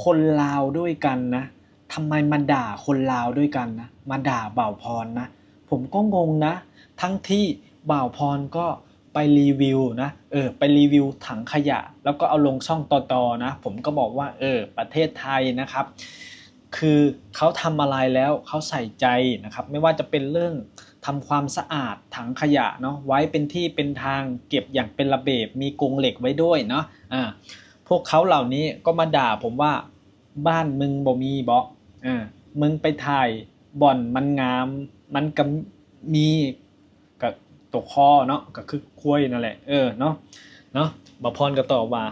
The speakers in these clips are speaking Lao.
คนลาวด้วยกันนะ ทำไมมาด่าคนลาวด้วยกันนะ มาด่าบ่าวพรนะ ผมก็งงนะ ทั้งที่บ่าวพรก็ไปรีวิวนะ เออ ไปรีวิวถังขยะ แล้วก็เอาลงช่องตอตอนะ ผมก็บอกว่า เออ ประเทศไทยนะครับ คือเขาทำอะไรแล้วเขาใส่ใจนะครับ ไม่ว่าจะเป็นเรื่องทำความสะอาดถังขยะเนาะ ไว้เป็นที่เป็นทาง เก็บอย่างเป็นระเบียบ มีกรงเหล็กไว้ด้วยเนาะ อ่า พวกเขาเหล่านี้ก็มาด่าผมว่า บ้านมึงบ่มีบ่ อ่า มึงไปถ่ายบ่อนมันงาม มันก็มี ก็ตัวคอเนาะ ก็คือควายนั่นแหละ เออ เนาะ เนาะ บ่าวพรก็ตอบว่า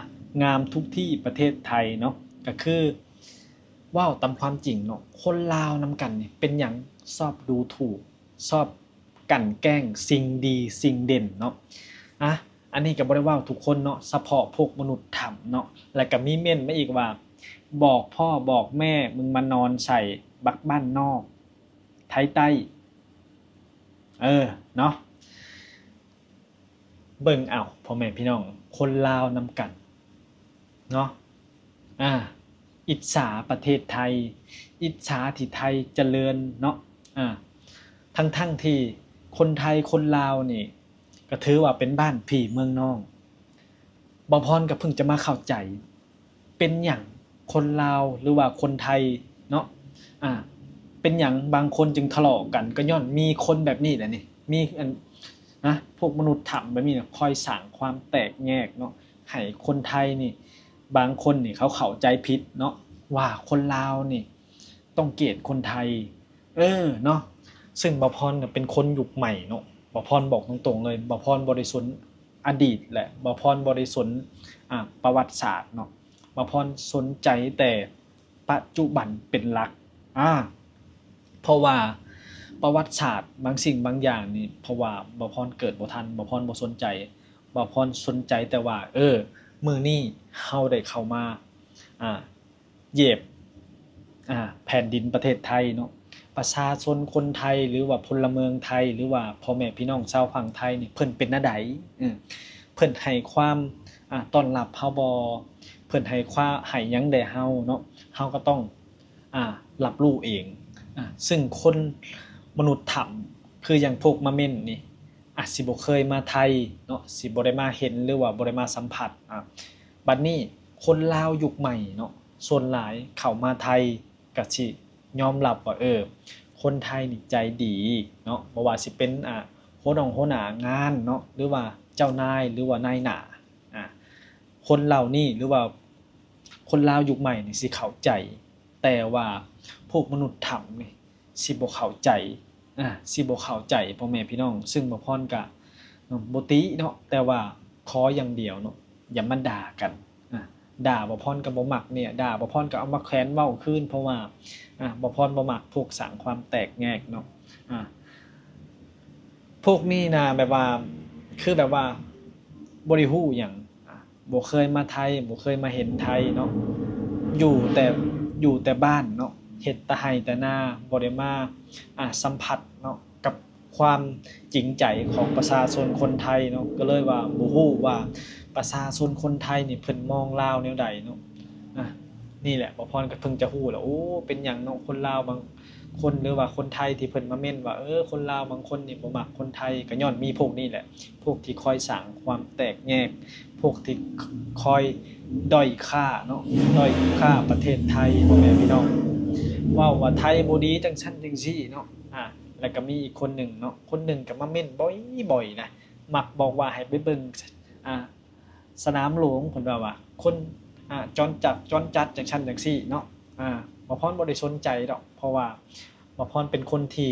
งามทุกที่ประเทศไทยเนาะ ก็คือเว้าตามความจริงเนาะ คนลาวนำกันนี่เป็นหยังชอบดูถูก ชอบกลั่นแกล้งสิ่งดีสิ่งเด่นเนาะ อ่ะ อันนี้ก็บ่ได้เว้าทุกคนเนาะ เฉพาะพวกมนุษย์ถ้ำเนาะ แล้วก็มีเม้นมาอีกว่า บอกพ่อบอกแม่มึงมานอนใส่ บักบ้านนอก ไทใต้ เออ เนาะ เบิ่งเอาพ่อแม่พี่น้อง คนลาวนำกันเนาะ อ่า อิจฉาประเทศไทย อิจฉาที่ไทยเจริญเนาะ อ่า ทั้งๆ ที่คนไทยคนลาวนี่ ก็ถือว่าเป็นบ้านพี่เมืองน้อง บ่าวพรก็เพิ่งจะมาเข้าใจ เป็นหยังคนลาวหรือว่าคนไทยเนาะ อ่า เป็นหยังบางคนจึงทะเลาะกัน ก็ย้อนมีคนแบบนี้แหละนี่ มีอัน นะ พวกมนุษย์ถ้ำแบบนี้นะ คอยสร้างความแตกแยกเนาะ ให้คนไทยนี่ บางคนนี่เขาเข้าใจผิดเนาะ ว่าคนลาวนี่ต้องเกลียดคนไทย เออ เนาะ ซึ่งบ่าวพรก็เป็นคนยุคใหม่เนาะ บ่าวพรบอกตรงๆ เลย บ่าวพรบ่ได้สนอดีต และบ่าวพรบ่ได้สน อ่า ประวัติศาสตร์เนาะ บ่าวพรสนใจแต่ปัจจุบันเป็นหลัก อ่า เพราะว่าประวัติศาสตร์บางสิ่งบางอย่างนี่ เพราะว่าบ่าวพรเกิดบ่ทัน บ่าวพรบ่สนใจ บ่าวพรสนใจแต่ว่า เออ มื้อนี้เฮาได้เข้ามา อ่า เหยียบ อ่า แผ่นดินประเทศไทยเนาะ ประชาชนคนไทย หรือว่าพลเมืองไทย หรือว่าพ่อแม่พี่น้องชาวฝั่งไทยนี่ เพิ่นเป็นแนวใด เออ เพิ่นให้ความ อ่า ต้อนรับเฮาบ่ เพิ่นให้ความ ให้หยังแด่เฮาเนาะ เฮาก็ต้อง อ่า รับรู้เอง อ่า ซึ่งคนมนุษย์ถ้ำ คืออย่างพวกมาเม้นนี่ อาจสิบ่เคยมาไทยเนาะ สิบ่ได้มาเห็น หรือว่าบ่ได้มาสัมผัส อ่า บัดนี้คนลาวยุคใหม่เนาะ ส่วนหลายเข้ามาไทย ก็สิยอมรับว่า เออ คนไทยนี่ใจดีเนาะ บ่ว่าสิเป็น อ่า หัวหน้องหัวหน้างานเนาะ หรือว่าเจ้านาย หรือว่านายหน้า อ่า คนเหล่านี้ หรือว่าคนลาวยุคใหม่นี่สิเข้าใจ แต่ว่าพวกมนุษย์ถ้ำนี่สิบ่เข้าใจ อ่า สิบ่เข้าใจพ่อแม่พี่น้อง ซึ่งบ่าวพรก็ เนาะ บ่ติเนาะ แต่ว่าขออย่างเดียวเนาะ อย่ามาด่ากัน อ่า ด่าบ่าวพรก็บ่มักเนี่ย ด่าบ่าวพรก็เอามาแขวนเว้าคืน เพราะว่า อ่า บ่าวพรบ่มักพวกสร้างความแตกแยกเนาะ อ่า พวกนี้นะ แบบว่า คือแบบว่า บ่ได้ฮู้หยัง อ่า บ่เคยมาไทย บ่เคยมาเห็นไทยเนาะ อยู่แต่ อยู่แต่บ้านเนาะ เฮ็ดแต่ไร่แต่นา บ่ได้มา อ่า สัมผัสเนาะ กับความจริงใจของประชาชนคนไทยเนาะ ก็เลยว่าบ่ฮู้ว่าประชาชนคนไทยนี่เพิ่นมองลาวแนวใดเนาะ อ่ะ นี่แหละ บ่าวพรก็เพิ่งจะฮู้แหละ โอ้ เป็นหยังเนาะ คนลาวบางคน หรือว่าคนไทยที่เพิ่นมาเม้นว่า เออ คนลาวบางคนนี่บ่มักคนไทย ก็ย้อนมีพวกนี้แหละ พวกที่คอยสร้างความแตกแยก พวกที่คอยด้อยค่าเนาะ ด้อยค่าประเทศไทย พ่อแม่พี่น้อง เว้าว่าไทยบ่ดีจังซั่นจังซี่เนาะ อ่า แล้วก็มีอีกคนหนึ่งเนาะ คนหนึ่งก็มาเม้นบ่อยๆ นะ มักบอกว่าให้ไปเบิ่ง อ่า สนามหลวง เพิ่นว่าว่า คน อ่า จรจัด จรจัดจังซั่นจังซี่เนาะ อ่า บ่าวพรบ่ได้สนใจดอก เพราะว่าบ่าวพรเป็นคนที่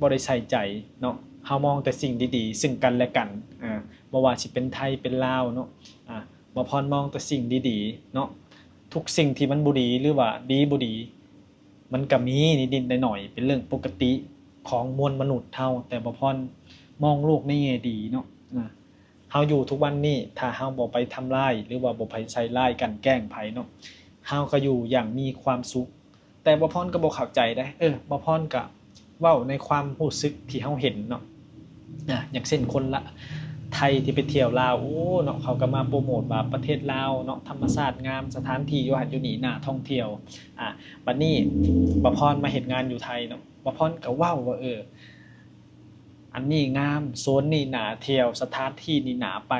บ่ได้ใส่ใจเนาะ เฮามองแต่สิ่งดีๆ ซึ่งกันและกัน อ่า บ่ว่าสิเป็นไทยเป็นลาวเนาะ อ่า บ่าวพรมองแต่สิ่งดีๆ เนาะ ทุกสิ่งที่มันบ่ดี หรือว่าดีบ่ดี มันก็มีนิดๆ หน่อยๆ เป็นเรื่องปกติของมวลมนุษย์เฮา แต่บ่าวพรมองโลกในแง่ดีเนาะ อ่า เฮาอยู่ทุกวันนี้ ถ้าเฮาบ่ไปทำร้าย หรือว่าบ่ไปใส่ร้ายกลั่นแกล้งไผเนาะ เฮาก็อยู่อย่างมีความสุข แต่บ่าวพรก็บ่เข้าใจเด้ เออ บ่าวพรก็เว้าในความรู้สึกที่เฮาเห็นเนาะ อ่ะ อย่างเช่นคนละ ໄທທີ່ໄປທ່ຽວລາວ ໂອ້ ເນາະ ເຂົາກໍມາໂປຣໂມດວ່າປະເທດລາວເນາະ ທຳມະຊາດງາມ ສະຖານທີ່ຢູ່ຫັ້ນຢູ່ນີ້ໜ້າທ່ອງທ່ຽວ. ອາ ບັດນີ້ບ່າວພອນມາເຮັດງານຢູ່ໄທເນາະ ບ່າວພອນກໍເວົ້າວ່າ ເອີ ອັນນີ້ງາມ ໂຊນນີ້ໜ້າທ່ຽວ ສະຖານທີ່ນີ້ໜ້າໄປ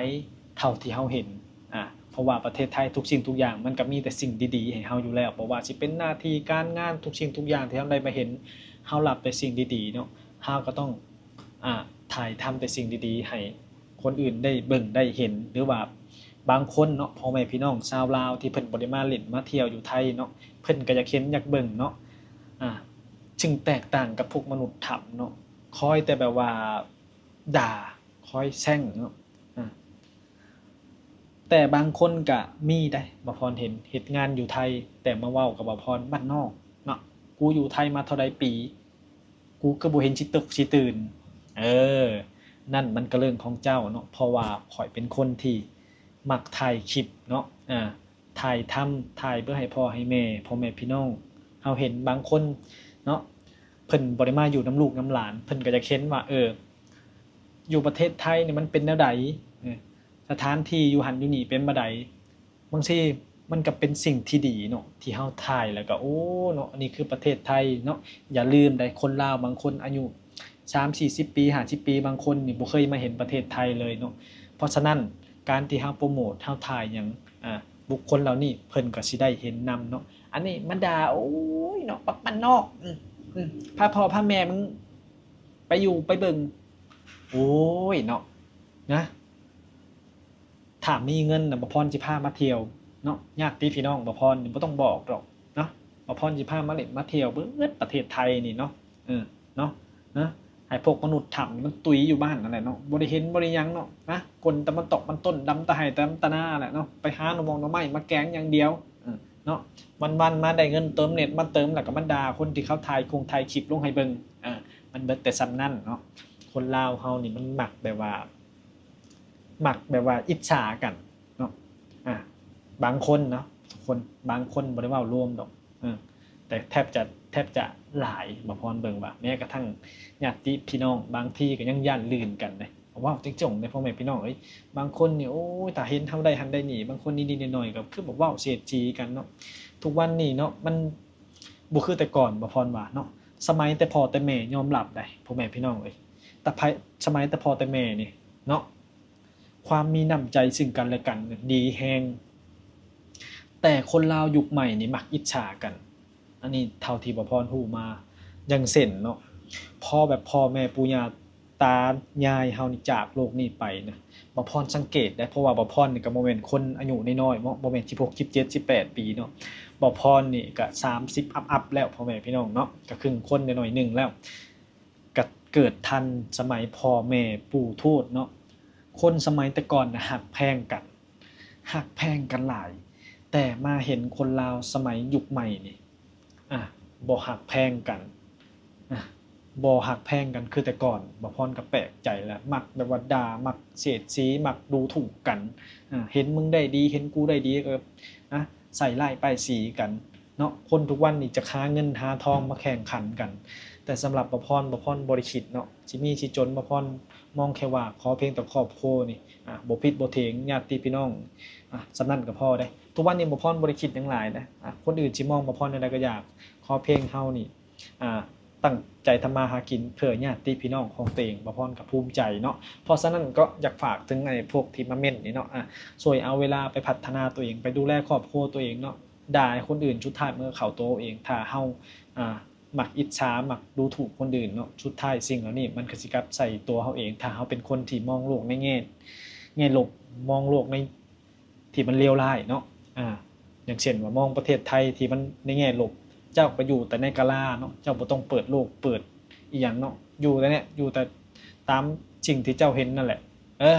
ເທົ່າທີ່ເຮົາເຫັນ. ອາ ເພາະວ່າປະເທດໄທທຸກສິ່ງທຸກຢ່າງມັນກໍມີແຕ່ສິ່ງດີໆໃຫ້ເຮົາຢູ່ແລ້ວ ບໍ່ວ່າຊິເປັນໜ້າທີ່ການງານ ທຸກສິ່ງທຸກຢ່າງທີ່ເຮົາໄດ້ມາເຫັນ ເຮົາຮັບແຕ່ສິ່ງດີໆເນາະ ເຮົາກໍຕ້ອງ ອາ ຖ່າຍທຳແຕ່ສິ່ງດີໆໃຫ້ຄົນອື່ນໄດ້ເບິ່ງໄດ້ເຫັນ ຫຼືວ່າບາງຄົນເນາະ ພໍ່ແມ່ພີ່ນ້ອງຊາວລາວທີ່ເພິ່ນບໍ່ໄດ້ມາຫຼິ້ນມາທ່ຽວຢູ່ໄທເນາະ ເພິ່ນກໍຢາກເຫັນຢາກເບິ່ງເນາະ. ອາ ຊຶ່ງແຕກຕ່າງກັບພວກມະນຸດຖ້ຳເນາະ ຄອຍແຕ່ແບບວ່າດ່າ ຄອຍແຊ່ງເນາະ. ອາ ແຕ່ບາງຄົນກະມີໄດ໋ ບ່າວພອນເຫັນ ເຮັດງານຢູ່ໄທ ແຕ່ມາເວົ້າກັບບ່າວພອນ ບ້ານນອກເນາະ ກູຢູ່ໄທມາເທົ່າໃດປີ ກູຄືບໍ່ເຫັນຊິຕົກຊິຕື່ນ. ເອີ ນັ້ນມັນກະເລື່ອງຂອງເຈົ້າເນາະ ເພາະວ່າຂ້ອຍເປັນຄົນທີ່ມັກຖ່າຍຄລິບເນາະ ອາ ຖ່າຍທຳ ຖ່າຍເພື່ອໃຫ້ພໍ່ໃຫ້ແມ່ ພໍ່ແມ່ພີ່ນ້ອງເຮົາເຫັນ. ບາງຄົນເນາະ ເພິ່ນບໍ່ໄດ້ມາຢູ່ນຳລູກນຳຫຼານ ເພິ່ນກໍຢາກເຫັນວ່າ ເອີ ຢູ່ປະເທດໄທນີ້ມັນເປັນແນວໃດ ເອີ ສະຖານທີ່ຢູ່ຫັ້ນຢູ່ນີ້ເປັນແນວໃດ. ບາງທີມັນກໍເປັນສິ່ງທີ່ດີເນາະ ທີ່ເຮົາຖ່າຍແລ້ວກໍ ໂອ້ ເນາະ ອັນນີ້ຄືປະເທດໄທເນາະ. ຢ່າລືມໄດ໋ ຄົນລາວບາງຄົນອາຍຸສາມສີ່ສິບປີ ຫ້າສິບປີ ບາງຄົນນີ້ບໍ່ເຄີຍມາເຫັນປະເທດໄທເລີຍເນາະ. ເພາະສະນັ້ນ ການທີ່ເຮົາໂປຣໂມດ ເຮົາຖ່າຍຫຍັງ ອາ ບຸກຄົນເຫຼົ່ານີ້ເພິ່ນກໍຊິໄດ້ເຫັນນຳເນາະ. ອັນນີ້ມາດ່າ ໂອ້ຍເນາະ ບັກບ້ານນອກ ອືມ ອືມ ພາພໍ່ພາແມ່ມຶງໄປຢູ່ໄປເບິ່ງ ໂອ້ຍເນາະ ນະ. ຖ້າມີເງິນນະ ບ່າວພອນຊິພາມາທ່ຽວເນາະ ຍາດຕິພີ່ນ້ອງບ່າວພອນນີ້ບໍ່ຕ້ອງບອກດອກເນາະ. ບ່າວພອນຊິພາມາຫຼິ້ນມາທ່ຽວເບິດປະເທດໄທນີ້ເນາະ ເອີ ເນາະ ນະ ໃຫ້ພວກມະນຸດຖ້ຳນີ້ມັນຕຸຍຢູ່ບ້ານນັ້ນແຫຼະເນາະ ບໍ່ໄດ້ເຫັນບໍ່ໄດ້ຫຍັງເນາະ ນະ ກົ້ນແຕ່ມັນຕອກມັນຕົ້ນ ດຳແຕ່ໄຮ່ແຕ່ດຳຕານາແຫຼະເນາະ ໄປຫາໜໍ່ມອງໜໍ່ໄມ້ມາແກງຢ່າງດຽວ ເອີ ເນາະ. ວັນໆມາໄດ້ເງິນເຕີມເນັດມາເຕີມ ແລ້ວກໍມາດ່າຄົນທີ່ເຂົາຖ່າຍຄົງຖ່າຍຄລິບລົງໃຫ້ເບິ່ງ ເອີ ມັນເບິດແຕ່ສ່ຳນັ້ນເນາະ. ຄົນລາວເຮົານີ້ມັນມັກແບບວ່າ ມັກແບບວ່າອິດສາກັນເນາະ ອາ ບາງຄົນເນາະ ຄົນ ບາງຄົນບໍ່ໄດ້ເວົ້າລວມດອກ ເອີ ແຕ່ແທບຈະ ແທບຈະຫຼາຍ ບ່າວພອນເບິ່ງວ່າ ແມ້ກະທັ່ງຍາດຕິພີ່ນ້ອງບາງທີກໍຍັງຢ້ານລື່ນກັນເດ້. ເວົ້າຕົງໆເດ້ ພໍ່ແມ່ພີ່ນ້ອງເອີຍ ບາງຄົນນີ້ ໂອ້ຍ ຖ້າເຫັນເຮົາໄດ້ຫັ້ນໄດ້ນີ້ ບາງຄົນນິດໆໜ້ອຍໆກໍຄືແບບເວົ້າເສດສີກັນເນາະ. ທຸກວັນນີ້ເນາະ ມັນບໍ່ຄືແຕ່ກ່ອນ ບ່າວພອນວ່າເນາະ ສະໄໝແຕ່ພໍ່ແຕ່ແມ່ຍອມຮັບໄດ໋ ພໍ່ແມ່ພີ່ນ້ອງເອີຍ ແຕ່ໃຜ ສະໄໝແຕ່ພໍ່ແຕ່ແມ່ນີ້ເນາະ ຄວາມມີນ້ຳໃຈຊຶ່ງກັນແລະກັນດີແຮງ ແຕ່ຄົນລາວຍຸກໃໝ່ນີ້ມັກອິດສາກັນ. ອັນນີ້ເທົ່າທີ່ບ່າວພອນຮູ້ມາ ຢ່າງເຊັ່ນເນາະ ພໍແບບພໍ່ແມ່ປູ່ຍ່າຕາຍາຍເຮົານີ້ຈາກໂລກນີ້ໄປນະ ບ່າວພອນສັງເກດໄດ້ ເພາະວ່າບ່າວພອນນີ້ກໍບໍ່ແມ່ນຄົນອາຍຸນ້ອຍໆເນາະ ບໍ່ແມ່ນສິບຫົກ ສິບເຈັດ ສິບແປດປີເນາະ ບ່າວພອນນີ້ກໍສາມສິບອັບໆແລ້ວ ພໍ່ແມ່ພີ່ນ້ອງເນາະ ກໍເຄິ່ງຄົນໜ້ອຍໆໜຶ່ງແລ້ວ. ກະເກີດທັນສະໄໝພໍ່ແມ່ປູ່ໂທດເນາະ. ຄົນສະໄໝແຕ່ກ່ອນນະຮັກແພງກັນ ຮັກແພງກັນຫຼາຍ ແຕ່ມາເຫັນຄົນລາວສະໄໝຍຸກໃໝ່ນີ້ ອາ ບໍ່ຮັກແພງກັນ ອາ ບໍ່ຮັກແພງກັນຄືແຕ່ກ່ອນ. ບ່າວພອນກໍແປກໃຈແຫຼະ ມັກແບບວ່າດ່າ ມັກເສດສີ ມັກດູຖູກກັນ ອາ ເຫັນມຶງໄດ້ດີ ເຫັນກູໄດ້ດີ ກໍ ອາ ໃສ່ຮ້າຍປ້າຍສີກັນເນາະ. ຄົນທຸກວັນນີ້ຈະຫາເງິນຫາທອງມາແຂ່ງຂັນກັນ ແຕ່ສຳລັບບ່າວພອນ ບ່າວພອນບໍ່ໄດ້ຄິດເນາະ ຊິມີຊິຈົນ ບ່າວພອນມອງແຄ່ວ່າຂໍພຽງແຕ່ຄອບຄົວນີ້ ອາ ບໍ່ຜິດບໍ່ເຖິງ ຍາດຕິພີ່ນ້ອງ ອາ ສ່ຳນັ້ນກໍພໍເດ້. ທຸກວັນນີ້ບ່າວພອນບໍ່ໄດ້ຄິດຫຍັງຫຼາຍນະ ອາ ຄົນອື່ນຊິມອງບ່າວພອນແນວໃດກໍຢ່າ ຂໍພຽງເຮົານີ້ ອາ ຕັ້ງໃຈທຳມາຫາກິນເພື່ອຍາດຕິພີ່ນ້ອງຂອງຕົວເອງ ບ່າວພອນກໍພູມໃຈເນາະ. ເພາະສະນັ້ນກໍຢາກຝາກເຖິງໄອ້ພວກທີ່ມາເມັ້ນນີ້ເນາະ ອາ ຊ່ວຍເອົາເວລາໄປພັດທະນາຕົວເອງ ໄປດູແລຄອບຄົວຕົວເອງເນາະ. ດ່າໃຫ້ຄົນອື່ນ ສຸດທ້າຍມັນກໍເຂົ້າຕົວເຮົາເອງ. ຖ້າເຮົາ ອາ ມັກອິດສາ ມັກດູຖູກຄົນອື່ນເນາະ ສຸດທ້າຍສິ່ງເຫຼົ່ານີ້ມັນກໍຊິກັບໃສ່ຕົວເຮົາເອງ. ຖ້າເຮົາເປັນຄົນທີ່ມອງໂລກໃນແງ່ ແງ່ລົບ ມອງໂລກໃນ ທີ່ມັນເລວຮ້າຍເນາະ ອາ ຢ່າງເຊັ່ນວ່າມອງປະເທດໄທທີ່ມັນໃນແງ່ລົບ ເຈົ້າກໍຢູ່ແຕ່ໃນກະລາເນາະ ເຈົ້າບໍ່ຕ້ອງເປີດໂລກເປີດອີ່ຫຍັງເນາະ ຢູ່ແຕ່ເນີ້ຍ ຢູ່ແຕ່ຕາມສິ່ງທີ່ເຈົ້າເຫັນນັ້ນແຫຼະ ເອີ